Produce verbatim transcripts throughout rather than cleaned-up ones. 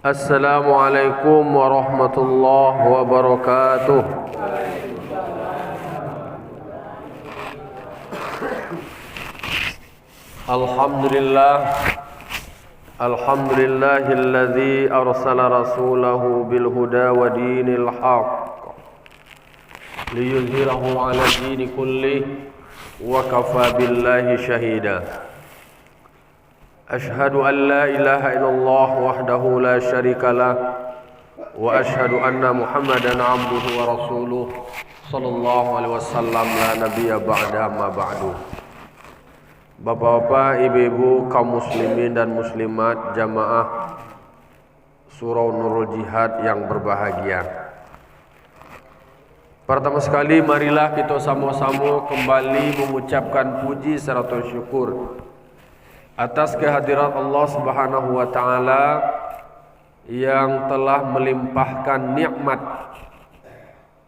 Assalamualaikum warahmatullahi wabarakatuh. Alhamdulillah. Alhamdulillahilladzi arsala rasulahu bil huda wa dinil haq liyuzhirahu ala dini kullih wa kafa billahi syahida. Asyhadu an la ilaha illallah wahdahu la syarikalah, wa asyhadu anna Muhammadan abduhu wa rasuluh, sallallahu alaihi wasallam, la nabiyya ba'da, amma ba'du. Bapak-bapak, ibu-ibu, kaum muslimin dan muslimat, jamaah Surau Nurul Jihad yang berbahagia. Pertama sekali, marilah kita sama-sama kembali mengucapkan puji sarato syukur atas kehadirat Allah Subhanahu wa Ta'ala yang telah melimpahkan nikmat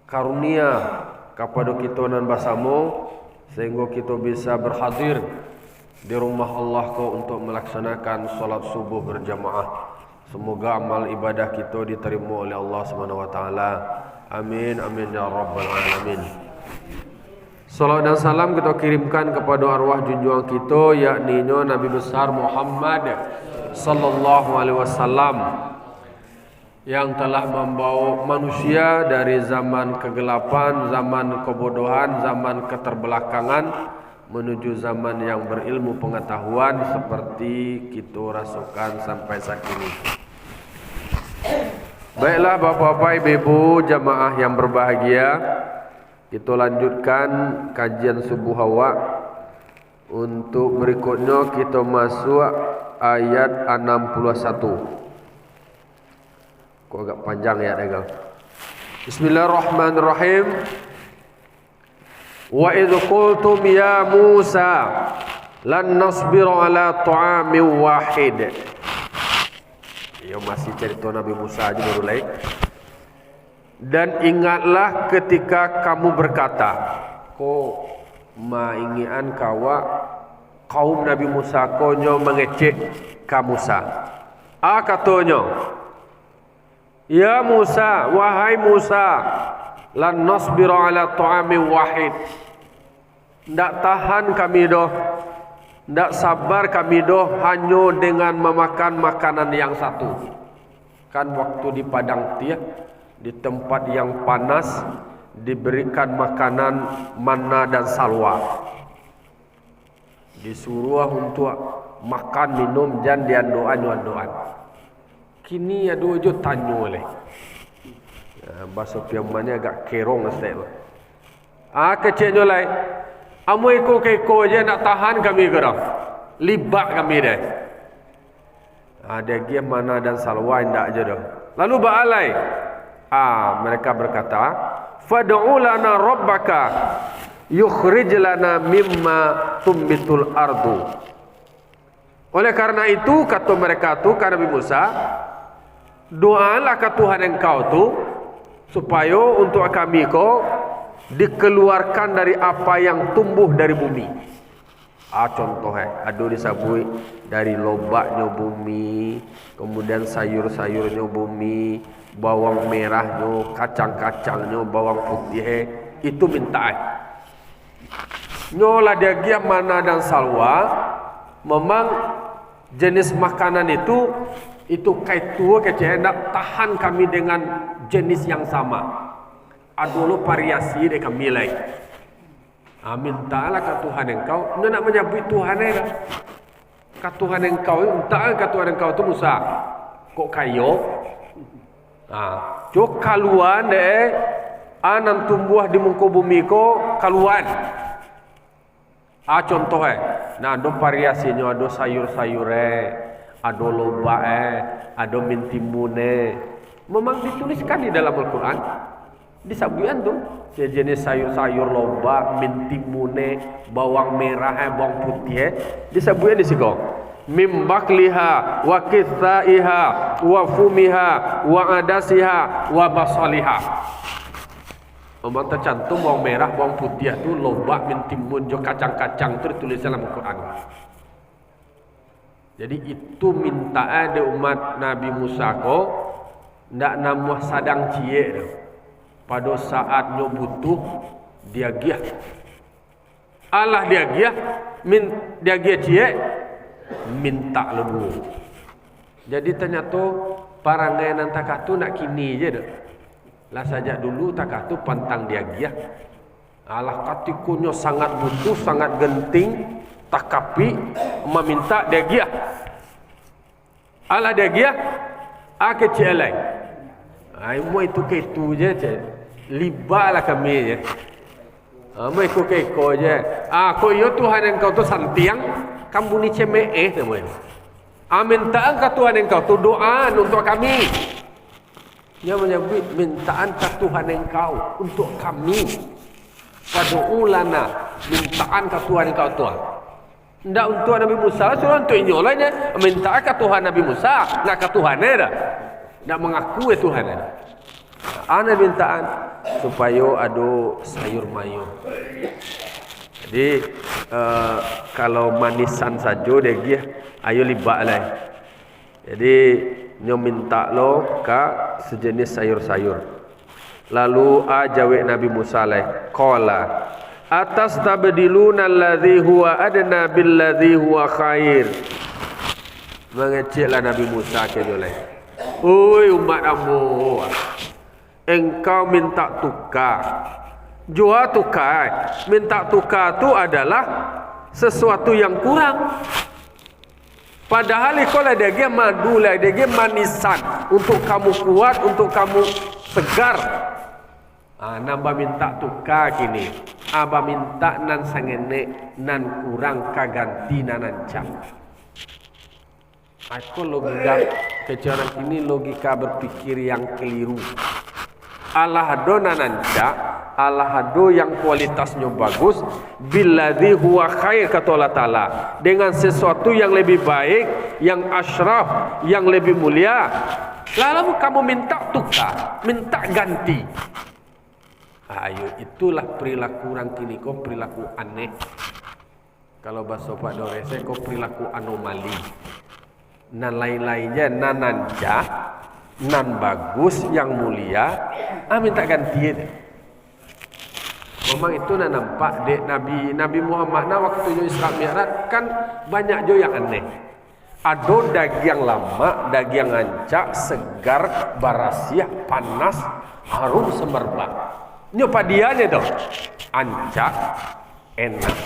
karunia kapado kito nan basamo, sahinggo kito bisa berhadir di rumah Allah ko untuk melaksanakan salat subuh berjamaah. Semoga amal ibadah kito diterima oleh Allah Subhanahu wa Ta'ala. Amin, amin, ya rabbal alamin. Salawat dan salam kito kirimkan kepada arwah junjuang kito, yakninyo Nabi Besar Muhammad sallallahu alaihi wasallam, yang telah mambawa manusia dari zaman kegelapan, zaman kebodohan, zaman keterbelakangan, menuju zaman yang berilmu pengetahuan seperti kito rasokan sampai sakini. Baiklah, bapak-bapak, ibu-ibu, jamaah yang berbahagia, kito lanjutkan kajian subuh awak. Untuk berikutnyo, kito masuak ayat anam puluah satu. Kok agak panjang ayat ko. Bismillahirrahmanirrahim. Wa idh qultum ya Musa lan nasbiru ala ta'amin wahid. Iyo, masih carito Nabi Musa aja baru lai. Dan ingatlah ketika kamu berkata, ko maingikan ka awak, kaum Nabi Musa ko nyo mangecek ka Musa. A katonyo, "Ya Musa, wahai Musa, lan nasbira ala ta'amin wahid." Ndak tahan kami doh, ndak sabar kami doh hanyo dengan mamakan makanan yang satu. Kan waktu di padang tiah, di tempat yang panas, diberikan makanan manna dan salwa. Disuruah untuak makan minum, jan diandokan-andokan. Kini ado jo tanyo lai. Ya, baso Piamannyo agak kerong saketek tu. Ah, keceknyo lai. Amuah iko ka iko je, ndak tahan kami ko doh. Libak kami deh. Ah, diagiah manna dan salwa indak je doh. Lalu baa lai? Ah, mereka berkata, "Fad'u lana rabbaka yukhrij lana mimma tumbitul ardu." Oleh karena itu, kato mereka tu ka Nabi Musa, "Doalah ka Tuhan engkau tu, supayo untuak kami ko dikeluarkan dari apa yang tumbuh dari bumi." Ah, contoh, eh, ado disabuik dari lobaknyo bumi, kemudian sayur-sayurnyo bumi, bawang merahnyo, kacang-kacangnyo, bawang putiah, eh, itu mintak, eh. Nyo lah diagiah manna dan salwa, memang jenis makanan itu, itu kaitu kecek, eh, ndak tahan kami dengan jenis yang sama. Ado lo variasi dek kami lai. Ah, mintalah ka Tuhan engkau. Inyo ndak manyabuik Tuhan ai doh. Ka Tuhan engkau, mintalah ka Tuhan engkau tu, Musa. Kok kayo? Ah, cubo kaluan dek, ah, nan tumbuah di muko bumi ko, kaluan. Ah, contoh, eh. Nah, ado variasinyo, ado sayur-sayur, eh. Ado lobak, eh. Ado mintimun, eh. Memang dituliskan di dalam Al-Quran. Disabuikan tu, sajenis sayur-sayur, lobak, mintimun, eh, bawang merah, eh, bawang putiah, eh, disabuikan di siko. Mim bakliha, wa kithaiha, wa fumiha, wa adasiha, wa basaliha. Memang tacantum bawang merah, bawang putiah tu, lobak, mintimun, jo kacang-kacang tu ditulis dalam Al-Quran. Jadi itu mintaan dek umat Nabi Musa ko, ndak namuah sadang ciek doh. Pado saat nyo butuh, diagiah. Alah diagiah, min-, diagiah ciek, mintak lo duo. Jadi tanyato parangai nan takah tu ndak kini je doh. Lah sajak dulu takah tu pantang diagiah. Alah katikonyo sangat butuh, sangat genting, takapik, mamintak diagiah. Alah diagiah, ah, kecek lai. Ai, mo itu ka itu je, cek. Libaklah kami je. Ah, mo iko ka iko je. Ah, kok iyo Tuhan engkau tu santiang, kambuni cemeeh namonyo. Ah, mintaan ka Tuhan engkau tu doa untuak kami. Nyo manyabuik mintaan ka Tuhan engkau untuak kami. Fad'u lana, mintaan ka Tuhan engkau tu. Ndak untuak Nabi Musa, suruah untuak inyo lah nyo. Mintaan ka Tuhan Nabi Musa, ndak ka Tuhan e dah. Ndak mangaku e Tuhan e. Ane mintaan supayo ado sayur mayur. Jadi, eh, kalau manisan sajo diagiah, ayo libak lai. Jadi, nyo mintak lo ka sajenis sayur-sayur. Lalu, a jawek Nabi Musa lai, qala, "Atastabdiluna alladzi huwa adna billadzi huwa khair." Mangeceklah Nabi Musa ka inyo lai, "Oi umat ambo, engkau mintak tuka. Jua tuka, mintak tuka tu adalah sesuatu yang kurang. Padahal iko lah diagiah madu, lah diagiah manisan, untuak kamu kuat, untuak kamu segar. Ah, nan bamintak tuka kini, ah, bamintak nan sangenek, nan kurang ka ganti nan ancak." Iko logika kecil urang kini, logika berpikir yang keliru. Alah ado nan ancak, alah ado yang kualitasnyo bagus, billadzi huwa khair, kato Allah Taala, dengan sesuatu yang lebih baik, yang asyraf, yang lebih mulia. Lalu kamu mintak tuka, mintak ganti. Ayo, itulah perilaku urang kini ko, perilaku aneh. Kalau baso Pak Dores ko, perilaku anomali. Nan lain-lain je, nan ancak, nan bagus, yang mulia, ah, mintak ganti je. Memang itu nan nampak dek Nabi, Nabi Muhammad nah waktunyo Isra Mi'raj kan banyak jo yang aneh. Ado dagiang lamak, dagiang ancak, segar, barasiah, panas, harum semerbak. Nyo padianyo tu, ancak, enak.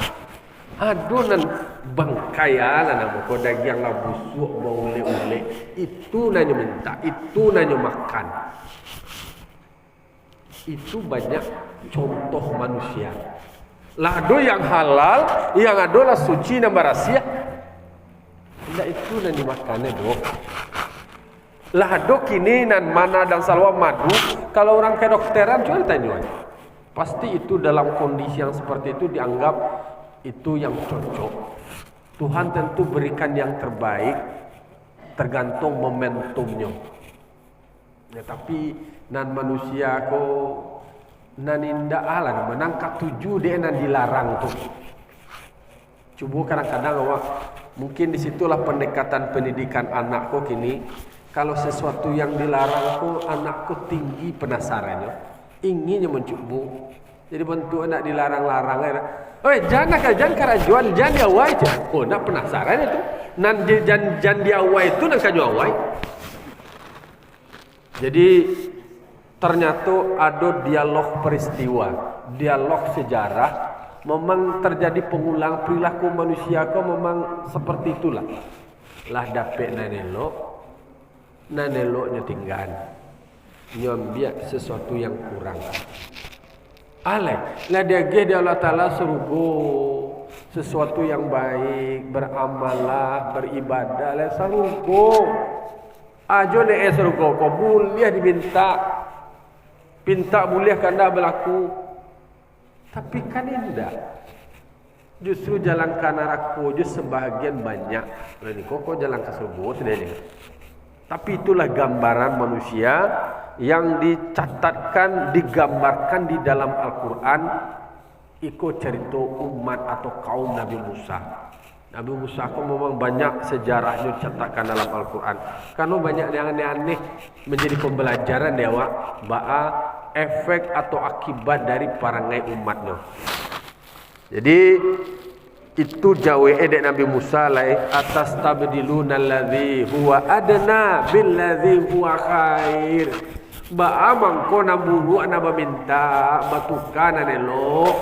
Ado nan bangkai, alah namo ko, dagiang lah busuak, baulek-ulek. Itu nan nyo mintak, itu nan nyo makan. Itu banyak contoh manusia. Lah ado yang halal, yang ado lah suci nan barasiah. Indak itu nan dimakan doh. Lah ado kini nan mana dan salua madu, kalau urang kedokteran, cubo ditanyo. Pasti itu dalam kondisi yang seperti itu dianggap itu yang cocok. Tuhan tentu berikan yang terbaik, tergantung momentumnyo. Ya, tapi nan manusia ko, nan indak alah, nan katuju dek nan dilarang tu. Cubo kadang-kadang awak, mungkin di situlah pendekatan pendidikan anak ko kini. Kalau sesuatu yang dilarang ko, anak ko tinggi penasarannyo, inginnyo mancubo. Jadi bantuak anak dilarang-larang, kan? "Oi, jan lah, jan karajoan, jan di awai," cak. Oh, nak penasaran itu. Nan di, jan, jan di awai itu nan kanyo awai. Jadi, ternyato ado dialog peristiwa, dialog sejarah, memang terjadi pengulang perilaku manusia ko memang seperti itulah. Lah dapek nan elok, nan eloknyo tinggan. Nyo ambiak sesuatu yang kurang. Alai, lah diagiah di Allah Taala surugo, sesuatu yang baik, beramallah, beribadah, lah sarugo. Ajo ne eh sarugo ko, buliah dipintak. Pintak buliah kandak balaku. Tapi kan indak. Justru jalan ka narako jo sebahagian banyak. Lah niko ko jalan ka sarugo sudah ni. Tapi itulah gambaran manusia yang dicatatkan, digambarkan di dalam Al-Quran. Iko carito umat atau kaum Nabi Musa. Nabi Musa ko memang banyak sejarahnyo dicatatkan dalam Al-Quran. Karano banyak yang aneh-aneh manjadi pambalajaran di awak, baa efek atau akibat dari parangai umatnyo. Jadi, itu jawek dek Nabi Musa lai, "Atastabdiluna alladzi huwa adna billadzi huwa khair." Baa mangko nan buruak nan bamintak batuka nan elok?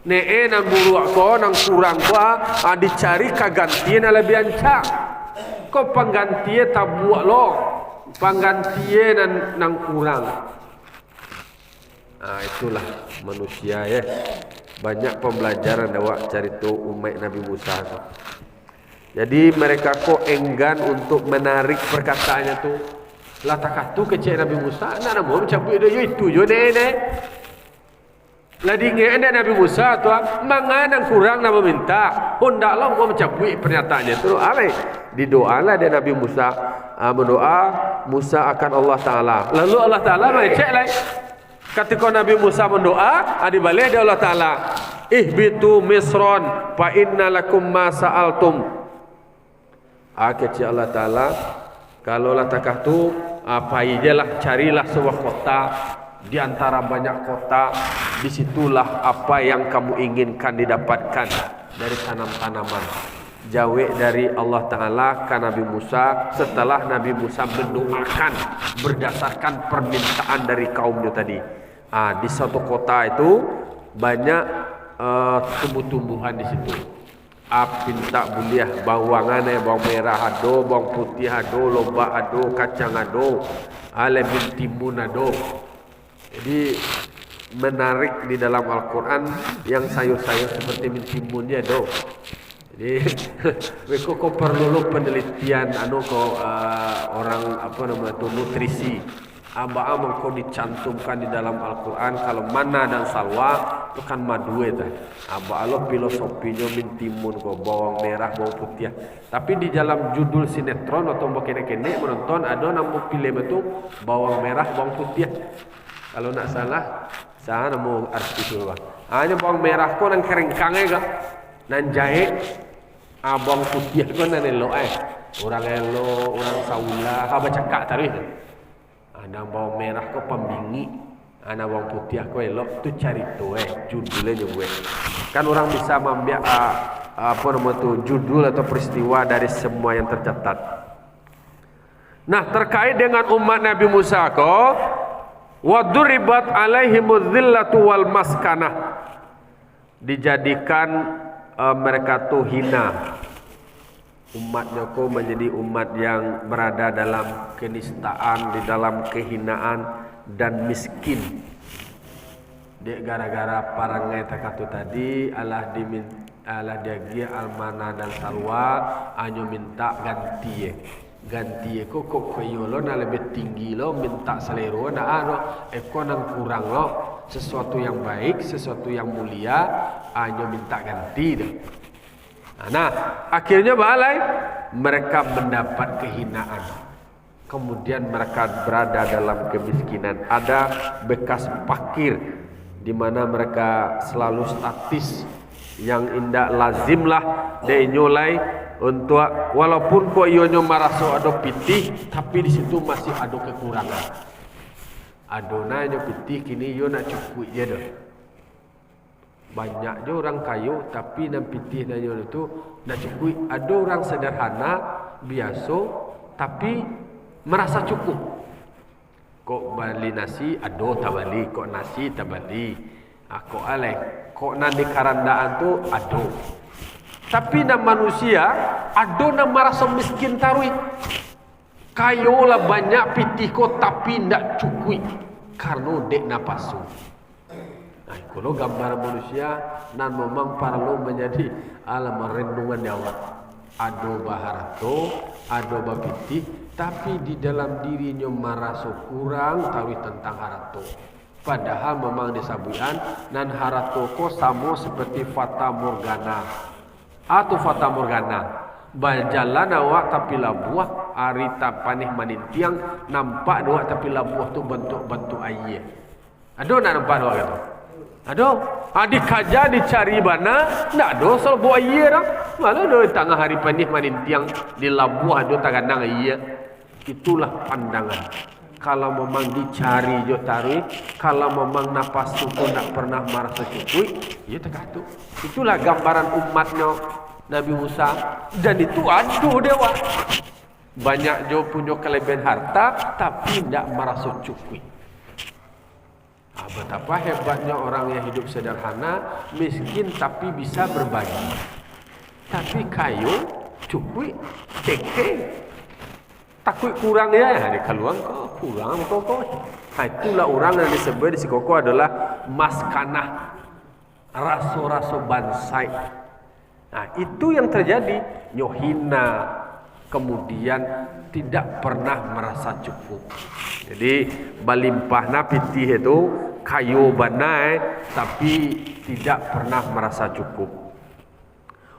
Neh, nan buruak ko, nan kurang ko, ah, ah, dicari ka ganti nan labiah ancak. Ko pangganti tabuak lo, pangganti nan, nan kurang. Ah, itulah manusia, ya. Banyak pembelajaran awak carito umaik Nabi Musa tu. Jadi, mereka ko enggan untuk menarik perkataannya tu. Lah takah tu kecek Nabi Musa, nak namo mancabuik do, yo itu jo, neh, neh. Lah diingek dek Nabi Musa tu, ah, manga nan kurang nan maminta. Hendaklah ambo mancabuik pernyataannyo tu. Alai, didoalah dek Nabi Musa, ah, mandoa Musa akan Allah Taala. Lalu Allah Taala mangecek lai. Katiko Nabi Musa mandoa, ah, dibaleh dek Allah Taala, "Ihbitu Misron, fa inna lakum ma sa'altum." Ah, kecek Allah Taala, kalau lah takah tu, ah, pai je lah, carilah sebuah kota di antara banyak kota, di situlah apa yang kamu inginkan didapatkan dari tanam-tanaman. Jawek dari Allah Taala ka Nabi Musa setelah Nabi Musa mendoakan berdasarkan permintaan dari kaumnyo tadi. Ah, di satu kota itu banyak, eh, tumbuh-tumbuhan di situ. Ah, pintak buliah, bawang aneh, bawang merah ado, bawang putiah ado, lobak ado, kacang ado, alai mintimun ado. Jadi, menarik di dalam Al-Quran, yang sayur-sayur seperti mintimun je ado. Jadi, beko ko perlu lo penelitian, anu ko, ah, orang, apa nama tu, nutrisi. Baa mangko dicantumkan di dalam Al-Quran, kalau manna dan salwa, tu kan madu tu. Baa lo filosofino mintimun ko, bawang merah, bawang putiah. Tapi di dalam judul sinetron atau bakenek-kenek menonton, ado namo filem tu, bawang merah, bawang putiah. Kalau ndak salah, sa namo artis tu, bah. Hanyo bawang merah ko nan karingkang ai ko, nan jaek. Ah, bawang putiah ko nan elok ai. Urang elok, urang saulah, ha, bacakak taruih. Ah, nan bawang merah ko pambingik, ah, nan bawang putiah ko elok, tu carito, eh, judulnyo nyo buek. Kan urang bisa maambiak, ah, ah, apa nama tu, judul atau peristiwa dari semua yang tercatat. Nah, terkait dengan umat Nabi Musa ko, "Wa duribat alaihimuz zillatu wal maskanah." Dijadikan, eh, mereka tu hina. Umatnyo ko manjadi umat yang berada dalam kenistaan, di dalam kehinaan dan miskin. Dek gara-gara parangai takah tu tadi, alah dimin-, alah diagiah amanah dan salwa, hanyo mintak ganti, eh. Ganti ko, kok ko iyo lo nan labiah tinggi lo, mintak salero, ndak ado. Iko nan kurang lo, sesuatu yang baik, sesuatu yang mulia, hanyo mintak ganti tu. Nah, akhirnyo baa lai, mereka mendapat kehinaan. Kemudian mereka berada dalam kemiskinan. Ada bekas pakir, di mana mereka selalu statis, yang indak lazim lah dek inyo lai untuk, walaupun kok iyonyo maraso ado pitih, tapi di situ masih ado kekurangan. Ado nan inyo pitih, kini iyo ndak cukuik je doh. Banyak jo urang kayo, tapi nan pitih nan inyo tu ndak cukuik. Ado urang sederhana, biaso, tapi marasa cukup. Kok bali nasi, ado tabali. Kok nasi, tabali. Ah, kok alai, kok nan di karandakan tu, ado. Tapi nan manusia, ado nan maraso miskin taruih. Kayo lah banyak pitih ko, tapi ndak cukuik, karano dek napasu. Nah, iko lo gambar manusia nan memang paralu manjadi alam renungan di awak. Ado baharato, ado bapitih, tapi di dalam dirinyo maraso kurang taruih tantang harato. Padahal memang disabuikan, nan harato ko samo seperti fata morgana. Atau fata morgana, bajalan awak tapi labuah, ari tapaneh manintiang, nampak dek awak tapi labuah tu bantuak-bantuak aia. Ado ndak nampak dek awak tu? Ado. Ha, dikaja, dicari bana, ndak ado salobok aia doh. Malah doh tangah ari panih manintiang, di labuah ado taganang aia. Itulah pandangan. Kalau memang dicari jo taruih, kalau memang napasu ko ndak pernah maraso cukuik, iyo takah tu. Itulah gambaran umatnyo Nabi Musa. Dan itu ado dek awak. Banyak jo punyo kelebihan harta, tapi ndak maraso cukuik. Ah, betapa hebatnya orang yang hidup sederhana, miskin tapi bisa berbagi. Tapi kayo, cukuik, keke. Takuik kurang ya, di kaluang ko, kurang ko ko. Nah, itulah orang yang disebut di siko ko adalah maskanah, raso-raso bansaik. Nah, itu yang terjadi. Nyo hina, kemudian tidak pernah merasa cukup. Jadi, balimpah na pitih itu, kayo bana, eh, tapi tidak pernah merasa cukup.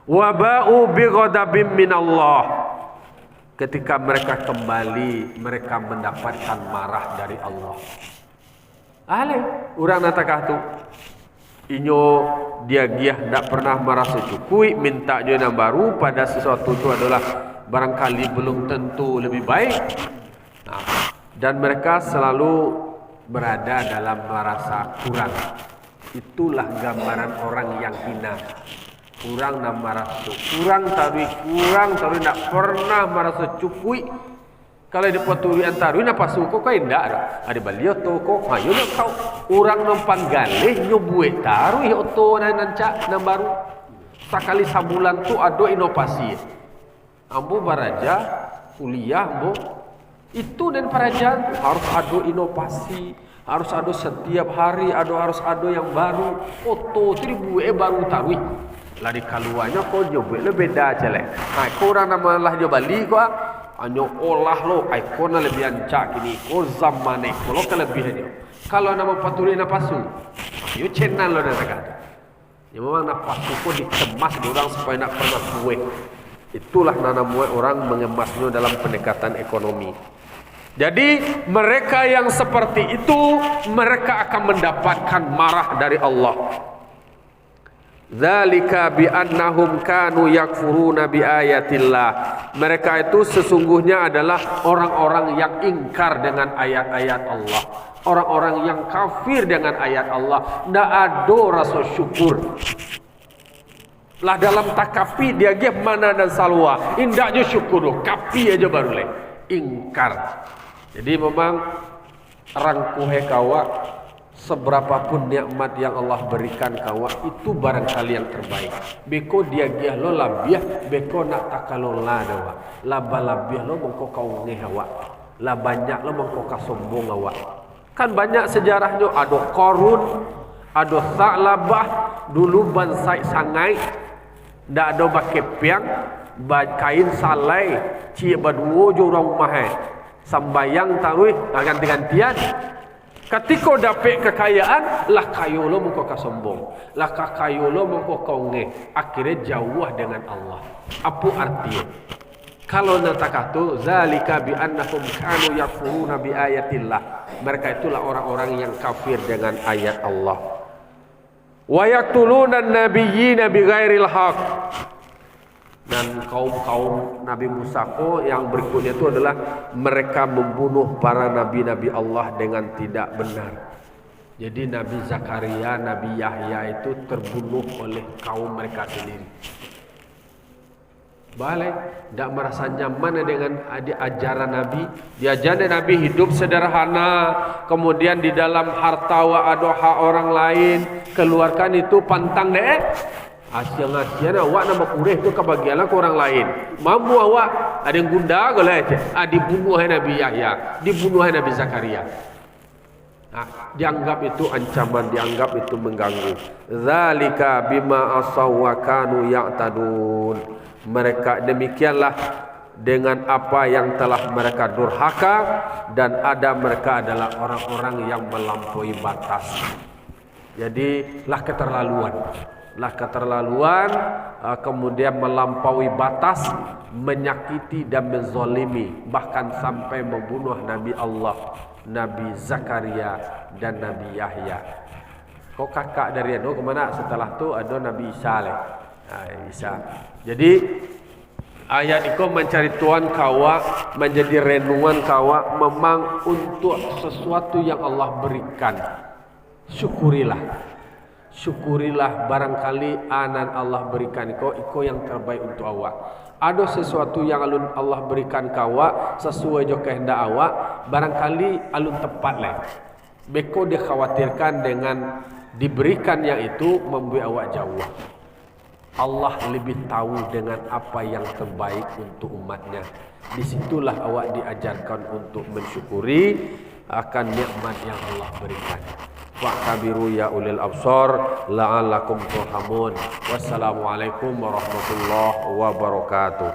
Wa ba'u bi ghadabim minallah. Ketika mereka kembali, mereka mendapatkan marah dari Allah. Alai, urang nan takah tu. Inyo diagiah ndak pernah maraso cukuik, mintak jo nan baru, padahal sesuatu tu adolah barangkali belum tentu lebih baik. Nah, dan mereka selalu berada dalam merasa kurang. Itulah gambaran orang yang hina. Kurang nan maraso, kurang taruih, kurang taruih, ndak pernah maraso cukuik. Kalau dipaturuikan taruih, napasu ko, ko indak doh. Ado bali oto ko, ha, iyo nyo tau. Urang nan panggaleh nyo buek taruih oto nan rancak, nan baru. Sakali sabulan tu ado inovasi. Ambo baraja, kuliah ambo, itu nan paraja tu harus ado inovasi, harus ado setiap hari, ado, harus ado yang baru. Oto tu dibuek baru taruih. Lah dikaluanyo ko nyo buek lo beda caliak. Ha, ko urang nan malah nyo bali ko, ah, nyo olah lo, ai ko nan labiah rancak kini, ko zaman ko lo kalabiahnyo. Kalau nan mapaturuik napasu, iyo cenan lo nan tagak. Ya, memang napasu ko dikemas dek urang supayo ndak pernah pueh. Itulah nan namuah orang mengemasnyo dalam pendekatan ekonomi. Jadi, mereka yang seperti itu, mereka akan mendapatkan marah dari Allah. Dzalika bi annahum kanu yakfuruna bi ayatillah. Mereka itu sesungguhnya adalah orang-orang yang ingkar dengan ayat-ayat Allah. Orang-orang yang kafir dengan ayat Allah. Ndak ado raso syukur. Lah dalam takapi diagiah mana nan salua, indak jo syukur doh, kapi ajo baru lai. Ingkar. Jadi memang rangkuhai ka awak, seberapapun nikmat yang Allah berikan ka awak, itu barangkali yang terbaik. Beko diagiah lo labiah, beko ndak takalola dek awak. Lah balabiah lo mangko ka ongeh awak. Lah banyak lo mangko ka sombong awak. Kan banyak sejarahnyo, ado Qarun, ado Sa'labah, dulu bansaik sangaik, ndak ado bakepiang, ba-, kain salai, ciek baduo jo urang umah e. Sambayang taruih, ah, ganti-gantian. Katiko dapek kakayaan, lah kayo lo mangko ka sombong, lah ka kayo lo mangko ka ongeh, akhirnyo jauah dengan Allah. Apo artinyo? Kalau nan takah tu, zalika bi annahum kanu yakfuruna bi ayatillah. Mereka itulah orang-orang yang kafir dengan ayat Allah. Wa yaqtulunan nabiyyina bighairil haq. Dan kaum-kaum Nabi Musa ko yang berikutnya itu adalah mereka membunuh para nabi-nabi Allah dengan tidak benar. Jadi Nabi Zakaria, Nabi Yahya itu terbunuh oleh kaum mereka sendiri. Baleh, ndak marasa nyaman dengan adi-, ajaran Nabi. Diajaran Nabi hidup sederhana, kemudian di dalam harta awak ado hak orang lain, keluarkan itu pantang dek. Asiang-asiang awak nan bakureh tu kabagianlah ka urang lain. Mampu awak, ado yang gunda ko lah, ah, dibunuah Nabi Yahya, dibunuah Nabi Zakaria. Nah, dianggap itu ancaman, dianggap itu mengganggu. Dzalika bima asaw wa kanu ya'tadun. Mereka demikianlah dengan apa yang telah mereka durhaka, dan ada mereka adalah orang-orang yang melampaui batas. Jadi, lah keterlaluan. Lah keterlaluan, ah, kemudian melampaui batas, menyakiti dan menzalimi, bahkan sampai membunuh Nabi Allah, Nabi Zakaria, dan Nabi Yahya. Ko kakak dari anu ka ma? Setelah tu ado Nabi Isa lai. Ha, Isa. Jadi, ayat iko mancaritoan ka awak, manjadi renuan ka awak, memang untuak sesuatu yang Allah berikan. Syukurilah. Syukurilah, barangkali a nan Allah berikan iko, iko yang terbaik untuak awak. Ado sesuatu yang alun Allah berikan ka awak, sasuai jo kahandak awak, barangkali alun tepat lai. Beko dikhawatirkan dengan diberikan yang itu mambuek awak jauah. Allah lebih tahu dengan apa yang terbaik untuk umat-Nya. Di situlah awak diajarkan untuk mensyukuri akan nikmat yang Allah berikan. Fa'tabiru ya ulil absar la'allakum turhamun. Wassalamualaikum warahmatullahi wabarakatuh.